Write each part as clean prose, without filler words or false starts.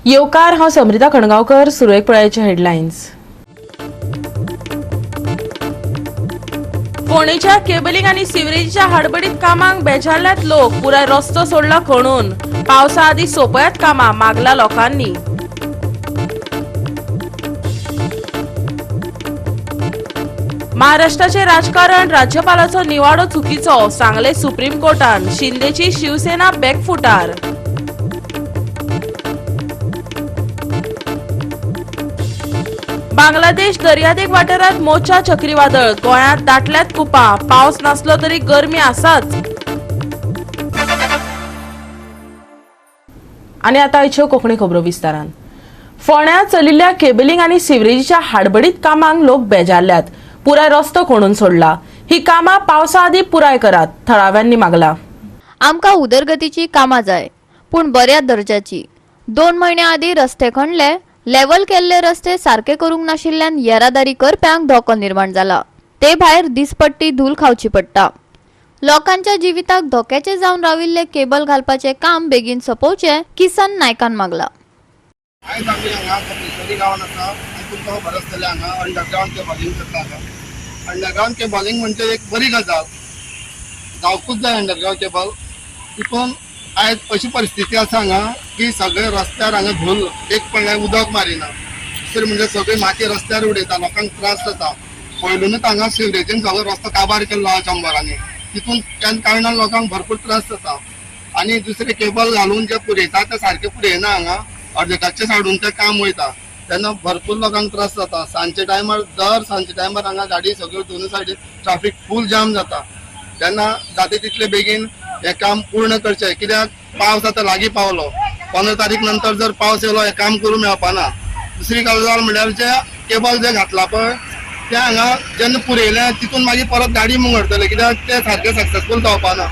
येवकार, हांव समृता खणगांवकर. सुरवेक पळयाचे हेडलायन्स. फोंडेच्या केबलिंग आनी सिवरेजीच्या हाडबडीत कामांक बेजारल्यात लोक. पुराय रस्तो सोडला खणून. पावसा आदी सोंपयात कामां, मागला लोकांनी. महाराष्ट्राचे राजकारण, राज्यपालाचो निवाडो चुकीचो, सांगले सुप्रीम कोर्टान. शिंदेची शिवसेना बॅकफुटार. बांगलादेश दर्यादेग वाठारात मोचा चक्रीवादळ. गोंयांत दाटल्यात कुपां. पावस नासलो तरी गरमी आसाच. आनी आतां आयच्यो कोंकणी खबरो विस्तारान. फोंड्या चलिल्ल्या केबलिंग आनी सिवरेजीच्या हाडबडीत कामांक लोक बेजारल्यात. पुराय रस्तो खणून सोडला. ही कामां पावसा आदीं पुराय करात, थळाव्यांनी मागला. आमकां उदरगतीची कामां जाय, पूण बऱ्या दर्जाची. 2 म्हयन्या आदीं रस्ते खणले, लेवल केल्ले रस्ते सारके करूंक नाशिल्ल्यान येरादारी करप्यांक धोको निर्माण जाला. ते भायर दिसपट्टी धूल खावची पडटा. लोकांच्या जिविताक धोक्याचे जावन राविल्ले केबल घालपाचें काम बेगीन सोंपोवचें, किसन नायकान मागला. आयज आमी हांगा कपिलेश्वरी गांवांत आसा आनी तुमकां खबर आसतलें, हांगा अंडरग्रावंड केबलिंग करता. हांगा अंडरग्रावंड केबलिंग म्हणजे एक बरी गजाल, जावकूच जाय अंडरग्रावंड केबल. तितून आयज अशी परिस्थिती आसा हांगा की सगळे रस्त्यार हांगा धूल, एक पडल्यार उदक मारिना, दुसरें म्हणजे सगळी माती रस्त्यार उडयता, लोकांक त्रास जाता. पयलूनच हांगा सिवरेजीन सगळो रस्तो काबार केल्लो आहा चंबरांनी. तितून त्या कारणान लोकांक भरपूर त्रास जाता. आनी दुसरे केबल घालून जे पुरयता ते सारके पुरयना. हांगा अर्देकाचे हाडून ते काम वयता तेन्ना भरपूर लोकांक त्रास जाता. सांजच्या टायमार, दर सांजच्या टायमार हांगा गाडी सगळ्यो दोनूय सायडीन ट्राफीक फूल जाम जाता. तेन्ना जाता तितले बेगीन हें काम पूर्ण करचें, कित्याक पावस आतां लागीं पावलो. 15 तारीख नंतर जर पावस येयलो, हें काम करूं मेळपाना. दुसरी गजाल म्हणल्यार जे केबल जे घातला पळय, ते हांगा जेन्ना पुरयलें, तितून मागीर परत गाडी मुंगरतले, कित्याक ते सारकें सक्सेसफूल जावपाना.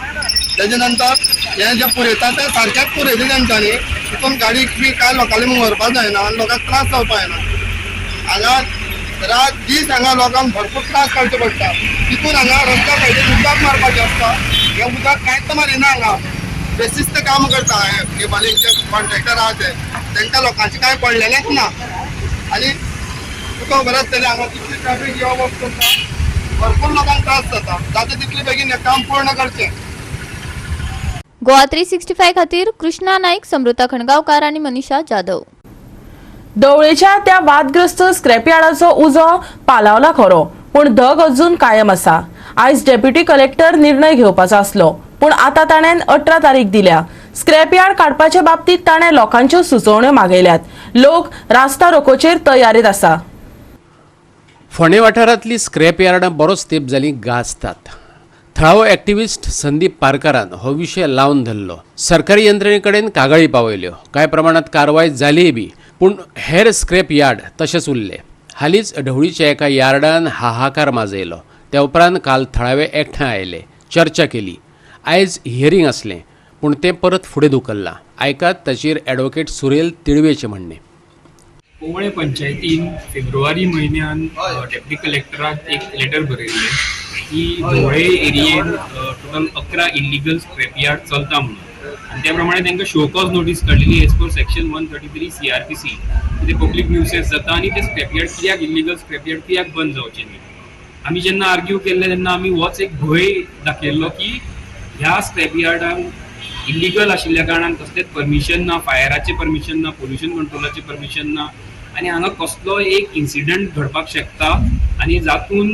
तेजे नंतर हें जें पुरयता तें सारकेंच पुरयलें तेंच्यांनी, तितून गाडी बी कांय लोकांनी मुंगरपाक जायना आनी लोकांक त्रास जावपाक जायना. हांगा रात दीस हांगा लोकांक भरपूर त्रास काडचे पडटा. तितून हांगा रस्त्या सायडीन उदक मारपाचें आसता, हें उदक कांयच मारिना. हांगा बेशिस्त काम करता हे केबलिंगचे कॉन्ट्रॅक्टर आहा ते, तेंकां लोकांचें कांय पडलेलेंच ना. आनी तुका खबर आसतलें, हांगा कितली ट्राफीक यो वच करता, भरपूर लोकांक त्रास जाता. जाता तितले बेगीन हें काम पूर्ण करचें. गोवा 365 खातीर कृष्णा नाईक, समृता खणगावकार आनी मनीषा जाधव. ढवळेच्या त्या वादग्रस्त स्क्रॅपयार्डाचो उजो पालावला खरो, पूण धग अजून कायम आसा. आयज डेप्युटी कलेक्टर निर्णय घेवपाचो आसलो, पूण आतां ताणें 18 तारीख दिल्या. स्क्रॅपयार्ड काडपाचे बाबतींत ताणें लोकांच्यो सुचोवण्यो मागयल्यात. लोक रास्ता रोकोचेर तयारीत आसा. फोंडें वाठारांतली स्क्रॅप यार्डां बरोच तेंप जालीं गाजतात. थळावो एक्टिविस्ट संदीप पारकारान हो विशय लावन धरलो. सरकारी यंत्रणे कडेन कागाळी पावयल्यो. कांय प्रमाणात कारवाय जालीय बी, पूण हेर स्क्रॅप यार्ड तशेंच उरले. हालींच ढवळीच्या एका यार्डान हाहाकार माजयलो. त्या उपरांत काल थळावे एकठांय आयले, चर्चा केली. आयज हियरींग आसलें, पूण तें परत फुडें धुकल्लां. आयकात ताचेर एडवोकेट सुरेल तिळवेचें म्हणणें. कोवळे पंचायतीन फेब्रुवारी म्हयन्यान डेप्युटी कलेक्टराक एक लेटर बरयल्लें की धवळे एरियेन टोटल 11 इलिगल स्क्रॅप यार्ड चलता म्हणून. आनी त्या प्रमाणे तांकां शो कॉज नोटीस काडलेली as per section 133 CrPC, ते पब्लीक न्युसेन्स जाता आनी ते स्क्रॅप यार्ड कित्याक, इलिगल स्क्रॅप यार्ड कित्याक बंद जावचे न्ही. आमी जेन्ना आर्ग्यू केल्ले तेन्ना आमी होच एक भंय दाखयल्लो की ह्या स्क्रॅप यार्डांक इलिगल आशिल्ल्या कारणान कसलेंच परमिशन ना, फायराचें परमिशन ना, पोल्युशन कंट्रोलाचें परमिशन ना आनी हांगा कसलो एक इन्सिडंट घडपाक शकता आनी जातून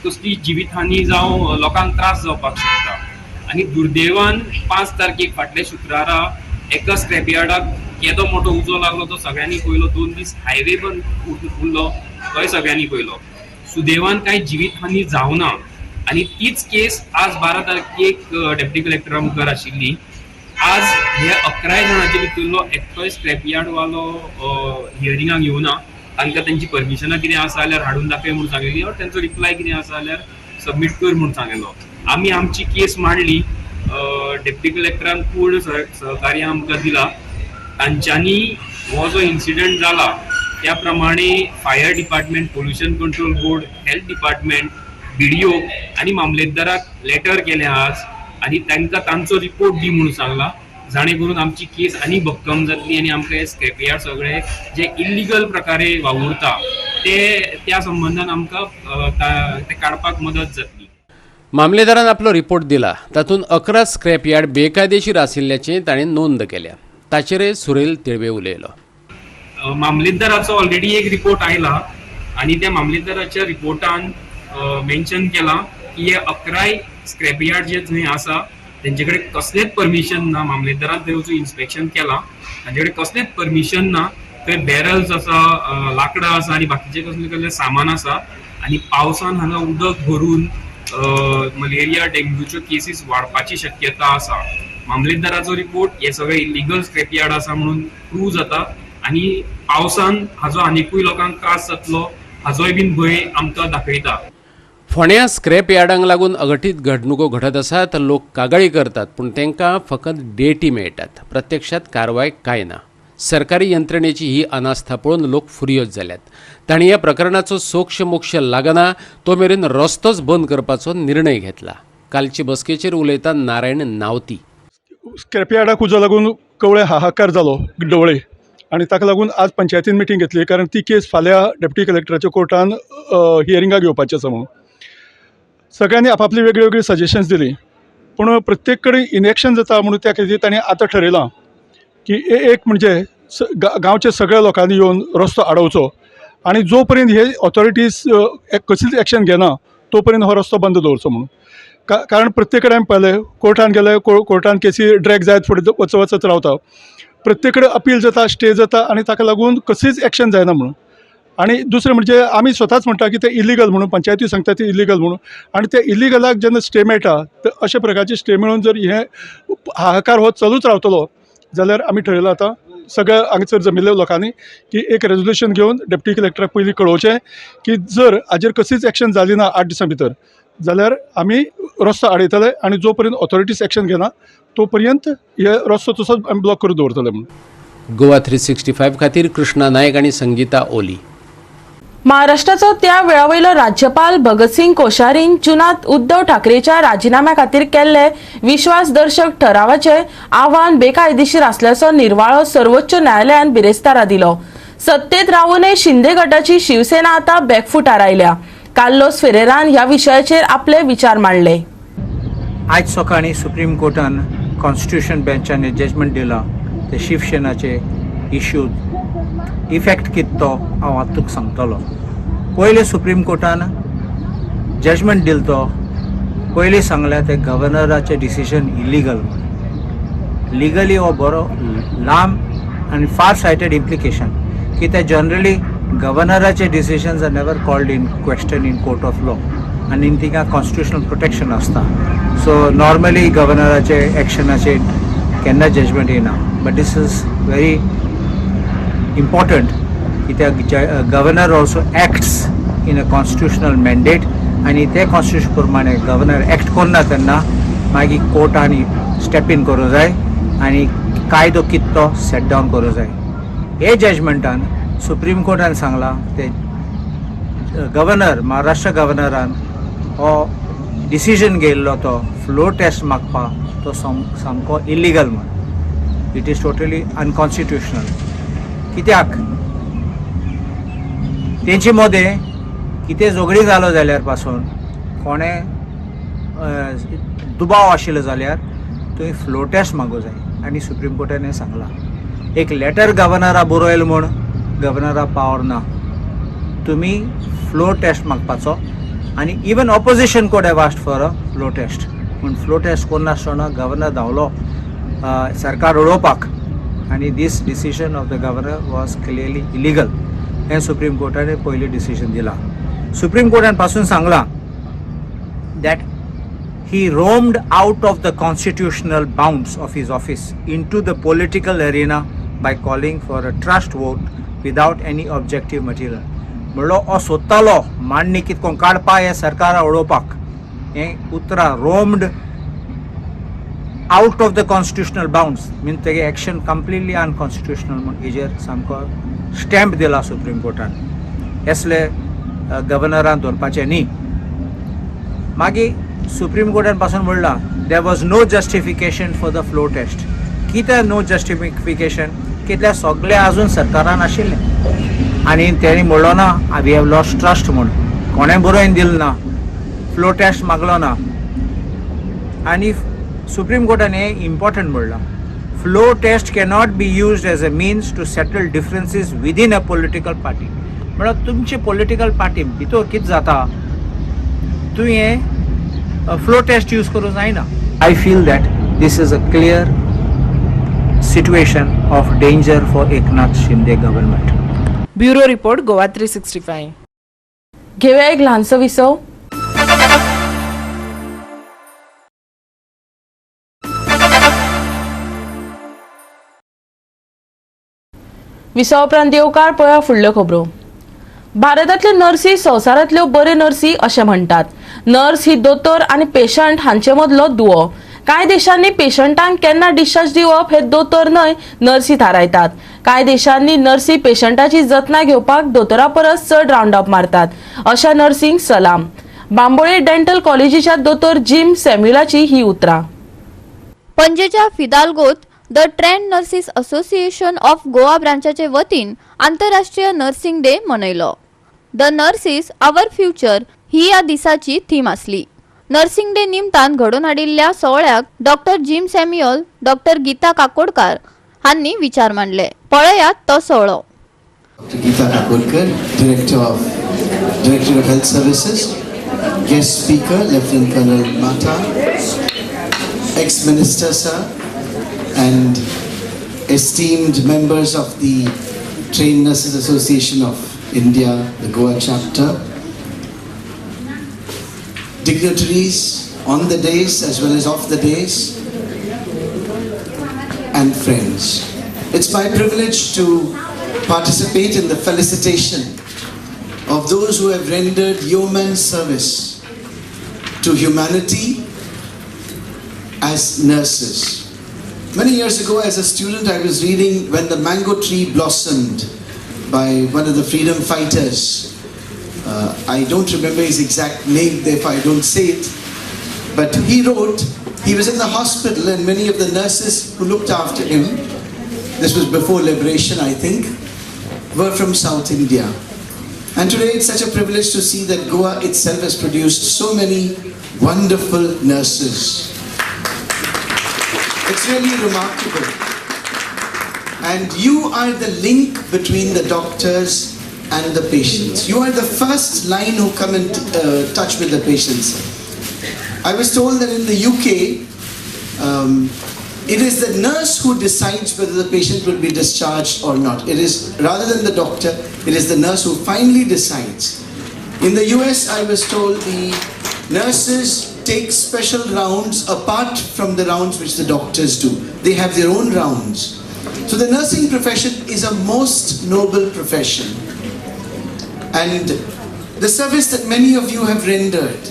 कसली जिवीत हानी जावं लोकांक त्रास जावपाक शकता. आनी दुर्दैवान 5 तारखेक, फाटल्या शुक्रारा एका स्क्रॅप यार्डाक केदो मोठो उजो लागलो तो सगळ्यांनी पळयलो. 2 दीस हायवे बंद उरलो, तोय सगळ्यांनी पळयलो. सुदैवान कांय जिवीत हानी जावना आनी तीच केस आज 12 तारखेक डेप्युटी कलेक्टरा मुखार आशिल्ली. आज हे 11 जाणांचे भितरलो एकटोय स्क्रॅप यार्ड वालो हियरिंगाक येवना. तांकां तेंची परमिशनां कितें आसा जाल्यार हाडून दाखय म्हूण सांगिल्ली ऑर तेंचो रिप्लाय कितें आसा जाल्यार सबमीट कर म्हूण सांगिल्लो. आमी आमची केस मांडली. डेप्युटी कलेक्टरान पूर्ण सहकार्य आमकां दिला. तांच्यांनी हो जो इन्सिडंट जाला त्या प्रमाणे fire department, pollution control board, health department, BDO आनी मामलेदाराक लेटर केलें आज आनी तांकां तांचो रिपोर्ट दी म्हणून सांगला. जाणे करून आमची केस आनी भक्कम जातली आनी आमकां हे स्क्रॅप यार्ड सगळे जे इल्लिगल प्रकारे वावुरता ते त्या संबंदान आमकां ते काडपाक मदत जातली. मामलेदारान आपलो रिपोर्ट दिला. तातूंत 11 स्क्रॅप यार्ड बेकायदेशीर आशिल्ल्याचें ताणें नोंद केल्या. ताचेरय सुरेल तिळवे उलयलो. मामलेदाराचो ऑलरेडी एक रिपोर्ट आयला आनी त्या मामलेदाराच्या रिपोर्टान मेन्शन केलां की हे 11 स्क्रॅप यार्ड जे थंय आसा तेंचे कडेन कसलेंच परमिशन ना. मामलेदारान थंय वचून इन्स्पेक्शन केलां, तांचे कडेन कसलेंच परमिशन ना. थंय बॅरल्स आसा, लांकडां आसा आनी बाकीचे कसले कसले सामान आसा आनी पावसान हांगा उदक भरून मलेरिया डेंग्यूच्यो केसीस वाडपाची शक्यता आसा. मामलेदाराचो रिपोर्ट हे सगळे इलिगल स्क्रॅप यार्ड आसा म्हणून प्रूव जाता आनी पावसान हाजो आनिकूय लोकांक त्रास जातलो हाजोय बीन भंय आमकां दाखयता. फोंड्या स्क्रॅप यार्डांक लागून अघटीत घडणुको घडत आसात. लोक कागाळी करतात पूण तांकां फकत डेटी मेळटात, प्रत्यक्षात कारवाय कांय ना. सरकारी यंत्रणेची ही अनास्था पळोवन लोक फुर्योज जाल्यात. तांणी ह्या प्रकरणाचो सोक्ष मोक्ष लागना तो मेरेन रस्तोच बंद करपाचो निर्णय घेतला. कालचे बसकेचेर उलयता नारायण नावती. स्क्रॅप यार्डाक उजो लागून कवळे हाहाकार जालो ढवळे आनी ताका लागून आज पंचायतीन मिटींग घेतली, कारण ती केस फाल्यां डेप्युटी कलेक्टराच्या कोर्टान हियरिंगाक घेवपाची आसा म्हणून सगळ्यांनी आपापली वेगळी वेगळी सजेशन्स दिली. पूण प्रत्येक कडेन इनएक्शन जाता म्हणून त्या खातीर तांणी आतां ठरयलां की एक म्हणजे गांवच्या सगळ्या लोकांनी येवन रस्तो आडोवचो आनी जो पर्यंत हे ऑथॉरिटीज कसलीच एक्शन घेना तो पर्यंत हो रस्तो बंद दवरचो म्हणून. कारण प्रत्येक कडेन आमी पळयलें, कोर्टान गेले, कोर्टान केसी ड्रॅग जायत फुडें वचत रावता. प्रत्येक कडेन अपील जाता, स्टे जाता आनी ताका लागून कसलीच एक्शन जायना म्हणून. आनी दुसरें म्हणजे आमी स्वताच म्हणटा की ते इलिगल म्हणून, पंचायती सांगता ते इलिगल म्हणून, आनी ते इलिगलाक जेन्ना स्टे मेळटा तर अशा प्रकारचे स्टे मेळून जर हे हाहाकार हो चालूच रावतलो जाल्यार आमी ठरयलां आतां सगळ्या हांगसर जमिल्ल्या लोकांनी की एक रेजोल्युशन घेवन डेप्युटी कलेक्टराक पयलीं कळोवचें की जर हाजेर कसलीच एक्शन जाली ना 8 दिसां भितर जाल्यार आमी रस्तो आडयतले आनी जो पर्यंत ऑथॉरिटीज एक्शन घेना तो पर्यंत हे रस्तो तसोच आमी ब्लॉक करून दवरतले म्हणून. गोवा 365 खातीर कृष्णा नायक आनी संगीता ओली. महाराष्ट्राचो त्या वेळावयलो राज्यपाल भगतसिंग कोश्यारीन जुनात उद्धव ठाकरेच्या राजीनाम्या खातीर केल्ले विश्वासदर्शक ठरावाचे आव्हान बेकायदेशीर आसल्याचो निर्वाळो सर्वोच्च न्यायालयान बिरेस्तारा दिलो. सत्तेत रावूनय शिंदे गटाची शिवसेना आतां बॅकफुटार आयल्या. कार्लोस फेरेरान ह्या विशयाचेर आपले विचार मांडले. आज सकाळी सुप्रीम कोर्टान कॉन्स्टिट्यूशन बेंचाने जजमेंट दिला ते शिवसेनाचे इश्यू इफेक्ट कितें तो हांव आतां तुका सांगतलो. पयलीं सुप्रीम कोर्टान जजमेंट दिल तो पयलीं सांगलें ते गव्हर्नराचें डिसिजन इलिगल म्हूण. लिगली हो बरो लांब आनी फार सायटेड इम्प्लिकेशन कित्याक generally गव्हर्नराचे decisions are never called in question in court of law आनी तिंगा कॉन्स्टिट्युशनल प्रोटेक्शन आसता. सो नॉर्मली गव्हर्नराचे एक्शनाचे केन्ना जजमेंट येना, but this is very important कित्याक governor also acts in a constitutional mandate आनी ते कॉन्स्टिट्युशन प्रमाणे गव्हर्नर एक्ट करना तेन्ना मागीर कोर्टांनी स्टेप इन करूंक जाय आनी कायदो कितें तो सेट डावन करूंक जाय. हे जजमेंटान सुप्रीम कोर्टान सांगलां ते गव्हर्नर महाराष्ट्र गव्हर्नरान हो डिसिजन घेयल्लो तो फ्लोर टेस्ट मागपाक तो सामको इलिगल म्हण. It is totally unconstitutional. कित्याक तेंचे मदें कितें झगडी जालो जाल्यार पासून कोणें दुबाव आशिल्लो जाल्यार तुवें फ्लोर टेस्ट मागूं जाय आनी सुप्रीम कोर्टान हें सांगलां. एक लेटर गव्हर्नरा बरयल म्हूण गव्हर्नरा पावर ना, तुमी फ्लोर टेस्ट मागपाचो. आनी even opposition could have asked for a floor test, पूण फ्लोर टेस्ट करनासतना गव्हर्नर धांवलो सरकार उडोवपाक आनी this decision of the governor was clearly illegal हें सुप्रीम कोर्टान पयलीं डिसिजन दिलां. सुप्रीम कोर्टान पासून सांगलां that he roamed out of the constitutional bounds of his office into the political arena by calling for a trust vote without any objective material. म्हणलो हो सोदतालो मांडणी कितें कोण काडपा हें सरकारा उडोवपाक. हें उतरां roamed out of the constitutional bounds mean तेगे एक्शन कंप्लिटली अनकॉन्स्टिट्युशनल म्हूण हेजेर सामको स्टॅम्प दिला सुप्रीम कोर्टान. असले गव्हर्नरान दवरपाचें न्ही. मागीर सुप्रीम कोर्टान पासून म्हणलां there was no justification for the floor test. कितें नो जस्टिफिकेशन कितल्या सगळे अजून सरकारान आशिल्लें आनी तेणी म्हणलो ना we have lost trust म्हूण कोणें बरोवन दिलें ना, फ्लो टेस्ट मागलो ना. आनी सुप्रीम कोर्टान हें इम्पॉर्टंट म्हणलां, flow test cannot be used as a means to settle differences within a political party. म्हळ्यार तुमचे पॉलिटिकल पार्टी भितर कितें जाता तुवें फ्लो टेस्ट यूज करूंक जायना. I feel that this is a clear situation of danger for Eknath Shinde government. Bureau report, Goa 365. घेवया एक ल्हानसो विसव. विसवा उपरांत येवकार पळया फुडल्यो खबरो. भारतांतल्यो नर्सी संवसारांतल्यो बऱ्यो नर्सी अशें म्हणटात. नर्स ही दोतोर आनी पेशंट हांचे मदलो दुवो. कांय देशांनी पेशंटांक केन्ना डिस्चार्ज दिवप हे दोतोर न्हय नर्सी थारायतात. कांय देशांनी नर्सी पेशंटाची जतनाय घेवपाक दोतोरा परस चड रावंड अप मारतात. अशा नर्सींक सलाम. बांबोळे डेंटल कॉलेजीच्या दोतोर जिम सॅम्युलाची ही उतरां. पणजेच्या फिदाल्गोत the trained nurses association of Goa ब्रांचाचे वतीन आंतरराष्ट्रीय नर्सिंग डे मनयलो. The nurses our future ही ह्या दिसाची थीम आसली. नर्सिंग डे निमतान घडोवन हाडिल्ल्या सोहळ्याक डॉक्टर जिम सॅम्युअल, डॉक्टर गीता काकोडकार हांणी विचार मांडले. पळयात तो सोहळो. Dr. Geeta Kakodkar, Director of Health Services, guest speaker, Lieutenant Colonel Mata, ex-minister sir, and esteemed members of the Trained Nurses Association of India, the Goa chapter, dignitaries on the dais as well as off the dais, and friends. It's my privilege to participate in the felicitation of those who have rendered yeoman service to humanity as nurses. Many years ago, as a student, I was reading When the Mango Tree Blossomed by one of the freedom fighters. I don't remember his exact name, therefore I don't say it. But he wrote, he was in the hospital and many of the nurses who looked after him, this was before liberation, I think, were from South India. And today it's such a privilege to see that Goa itself has produced so many wonderful nurses. It's really remarkable. And you are the link between the doctors and the patients. You are the first line who come in touch with the patients. I was told that in the UK, it is the nurse who decides whether the patient will be discharged or not. It is, rather than the doctor, it is the nurse who finally decides. In the US, I was told the nurses take special rounds apart from the rounds which the doctors do. They have their own rounds. So the nursing profession is a most noble profession. And the service that many of you have rendered,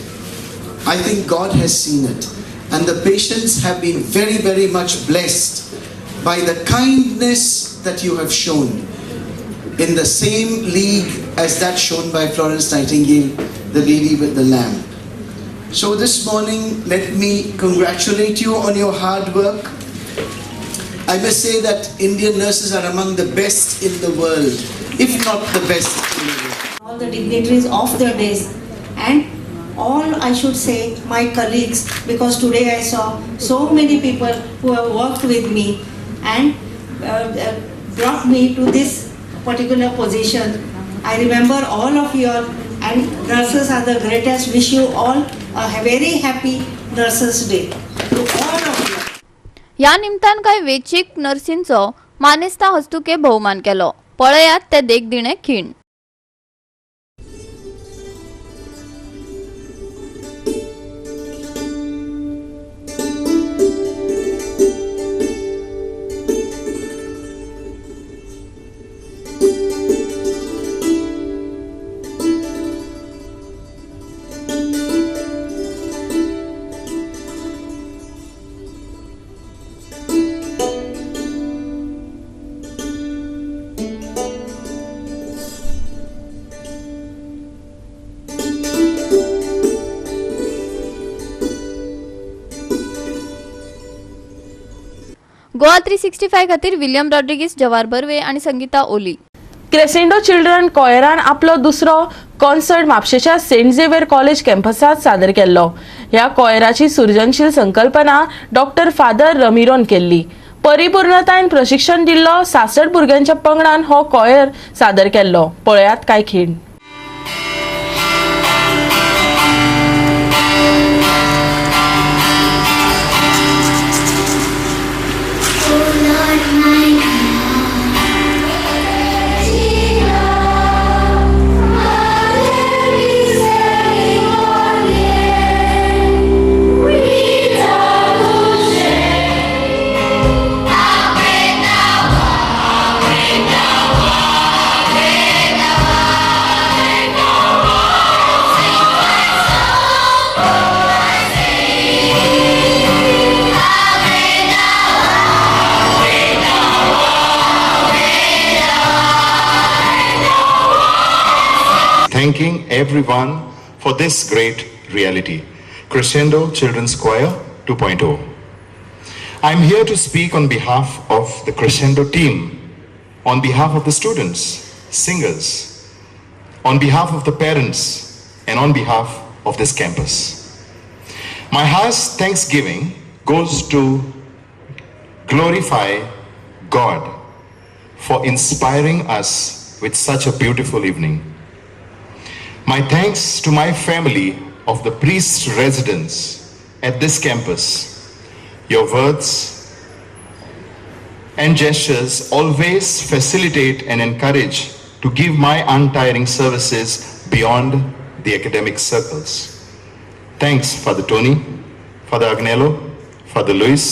I think God has seen it. And the patients have been very, very much blessed by the kindness that you have shown, in the same league as that shown by Florence Nightingale, the lady with the lamp. So this morning, let me congratulate you on your hard work. I must say that Indian nurses are among the best in the world, if not the best in the world. All the dignitaries of the days and all, I should say, my colleagues, because today I saw so many people who have worked with me and brought me to this particular position. I remember all of you all, and nurses are the greatest. Wish you all a very happy Nurses Day to all of you. ह्या निमतान कांय वेंचीक नर्सींचो मानेस्ता हस्तुके भोवमान केलो. पळयात ते देखदिणे खीण. गोवा 365 खातीर विल्यम रॉड्रिगीस, जवार बर्वे आनी संगीता ओली. क्रेसेंडो चिल्ड्रन कॉयरान आपलो दुसरो कॉन्सर्ट म्हापशेच्या सेंट झेवियर कॉलेज कॅम्पसात सादर केल्लो. ह्या कॉयराची सृजनशील संकल्पना डॉक्टर फादर रमिरोन केल्ली. परिपूर्णतायेन प्रशिक्षण दिल्लो 66 भुरग्यांच्या पंगडान हो कॉयर सादर केल्लो. पळयात काय खीण. Thanking everyone for this great reality, Crescendo Children's Choir 2.0. I'm here to speak on behalf of the Crescendo team, on behalf of the students, singers, on behalf of the parents, and on behalf of this campus. My highest thanksgiving goes to glorify God for inspiring us with such a beautiful evening. My thanks to my family of the priest residence at this campus. Your words and gestures always facilitate and encourage to give my untiring services beyond the academic circles. Thanks, Father Tony, Father Agnello, Father Luis,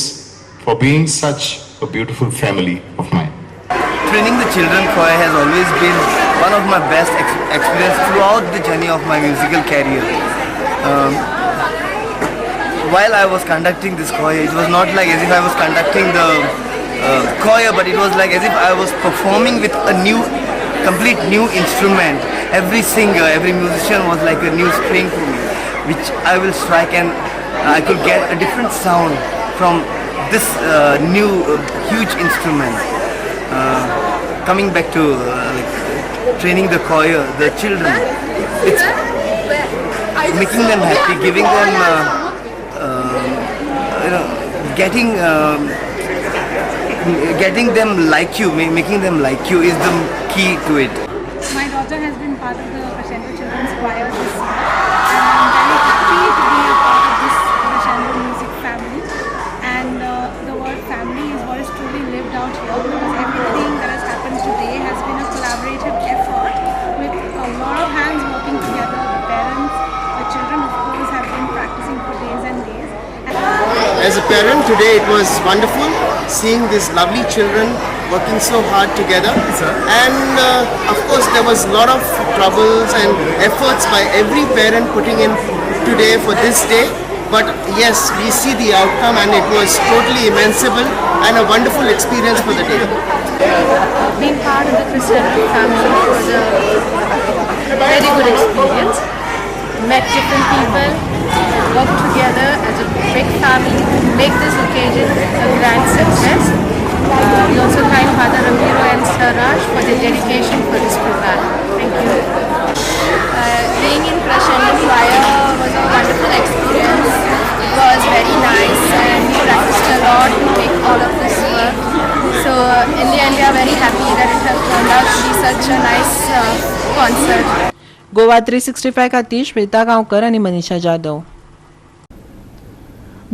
for being such a beautiful family of mine. Training the children choir has always been one of my best experience throughout the journey of my musical career. While I was conducting this choir, it was not like as if I was conducting the choir, but it was like as if I was performing with a new, complete new instrument. Every singer, every musician was like a new string for me, which I will strike and I could get a different sound from this new huge instrument. Coming back to like training the choir, the children, it's making them happy, giving them, getting them like you, making them like you is the key to it. My daughter has been part of the Crescendo Children's Choir this year, and I'm very happy to be a part of this Crescendo music family. And the word family is what is truly lived out here, because everything that has happened today has been a collaborative effort with a lot of hands working together. The parents, the children of course have been practicing for days and days. As a parent today, it was wonderful seeing these lovely children working so hard together, and of course there was a lot of troubles and efforts by every parent putting in today for this day, but yes, we see the outcome and it was totally immensible and a wonderful experience for the day. Being part of the Crescendo family was a very good experience. Met different people, worked together as a big family to make this occasion a grand success. We also thank Father Ramiro and Sir Raj for their dedication for this program. Thank you. Being in Crescendo Choir was a wonderful experience. It was very nice and we practiced a lot to make all of this work. So in the end we are very happy that it has turned out to be such a nice concert. Goa 365 खातीर श्वेता गांवकर आनी मनीषा जाधव.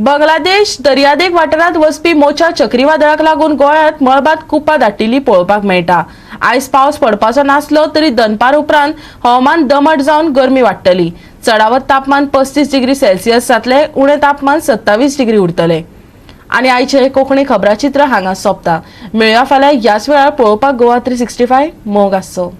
बांगलादेश दर्यादेग वाठारांत वचपी mocha चक्रीवादळाक लागून गोंयांत मळबांत कुपां दाटिल्ली पळोवपाक मेळटा. आयज पावस पडपाचो नासलो तरी दनपार उपरांत हवामान दमट जावन गरमी वाडटली. चडावत तापमान 35 डिग्री सेल्सियस जातले, उणें तापमान 27 डिग्री उरतले. आनी आयचे कोंकणी खबराचित्र हांगा सोंपता. मेळया फाल्यां ह्याच वेळार. पळोवपाक गोवा 365 मोग आसचो.